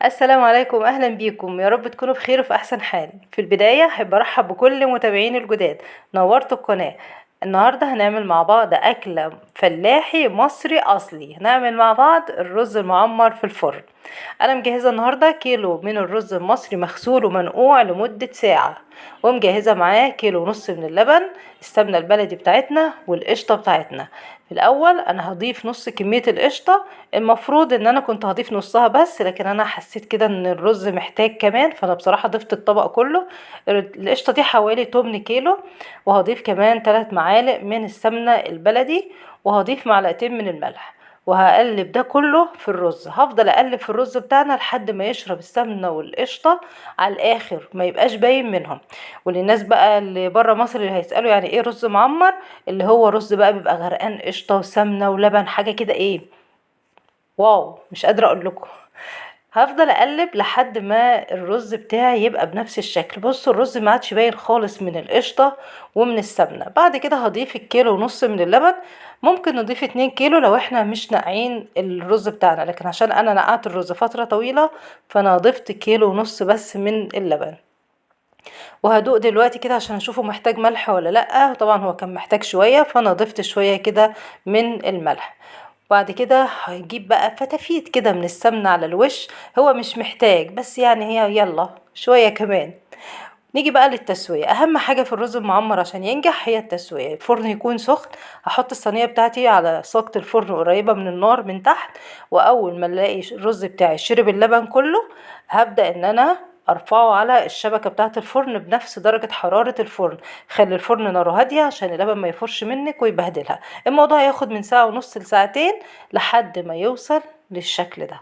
السلام عليكم، اهلا بيكم، يا رب تكونوا بخير وفي احسن حال. في البداية احب ارحب بكل متابعين الجداد، نورتوا القناة. النهاردة هنعمل مع بعض اكلة فلاحي مصري اصلي، هنعمل مع بعض الرز المعمر في الفرن. انا مجهزة النهاردة كيلو من الرز المصري مغسول ومنقوع لمدة ساعة، ومجهزة معاه كيلو ونص من اللبن، السمنة البلدي بتاعتنا والقشطة بتاعتنا. في الاول انا هضيف نص كمية القشطة، المفروض ان انا كنت هضيف نصها بس، لكن انا حسيت كده ان الرز محتاج كمان، فانا بصراحة ضفت الطبق كله. القشطة دي حوالي 8 كيلو، وهضيف كمان 3 معالق من السمنة البلدي، وهضيف معلقتين من الملح، وهقلب ده كله في الرز. هفضل اقلب في الرز بتاعنا لحد ما يشرب السمنة والقشطة على الاخر، ما يبقاش باين منهم. وللناس بقى اللي بره مصر اللي هيسألوا يعني ايه رز معمر، اللي هو رز بقى بيبقى غرقان قشطة وسمنة ولبن، حاجة كده ايه واو، مش قادرة اقول لكم. هفضل اقلب لحد ما الرز بتاعي يبقى بنفس الشكل. بصوا الرز ما عادش باين خالص من القشطة ومن السمنة. بعد كده هضيف الكيلو ونص من اللبن، ممكن نضيف 2 كيلو لو احنا مش ناقعين الرز بتاعنا، لكن عشان انا نقعت الرز فترة طويلة فانا ضفت كيلو ونص بس من اللبن. وهدوق دلوقتي كده عشان اشوفه محتاج ملح ولا لأ، طبعا هو كان محتاج شوية فانا ضفت شوية كده من الملح. بعد كده هجيب بقى فتافيت كده من السمنة على الوش، هو مش محتاج بس هي يلا شوية كمان. نيجي بقى للتسوية. أهم حاجة في الرز المعمر عشان ينجح هي التسوية. الفرن يكون سخن، هحط الصينية بتاعتي على ساقة الفرن قريبة من النار من تحت، وأول ما الاقي الرز بتاعي شرب اللبن كله هبدأ إن أنا أرفعه على الشبكة بتاعة الفرن بنفس درجة حرارة الفرن. خلي الفرن ناره هادية عشان اللبن ما يفرش منك ويبهدلها. الموضوع هياخد من ساعة ونص لساعتين لحد ما يوصل للشكل ده.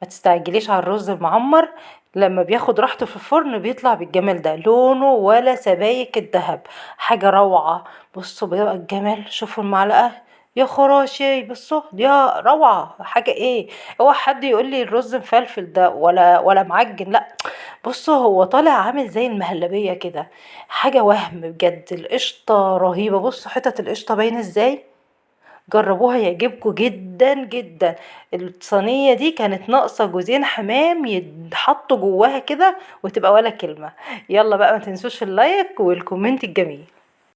ما تستعجليش على الرز المعمر، لما بياخد راحته في الفرن بيطلع بالجمال ده، لونه ولا سبايك الذهب، حاجة روعة. بصوا بيبقى الجمال، شوفوا المعلقة يا خراشي، بصوا يا روعة، حاجة ايه. اوعى حد يقول لي الرز مفلفل ده ولا معجن، لا بصوا هو طالع عامل زي المهلبية كده، حاجة وهم بجد. القشطة رهيبة، بصوا حتت القشطة باينة ازاي، جربوها يعجبكم جدا جدا. الصينية دي كانت ناقصة جوزين حمام يتحطوا جواها كده وتبقى ولا كلمة. يلا بقى ما تنسوش ال like وال comment الجميل.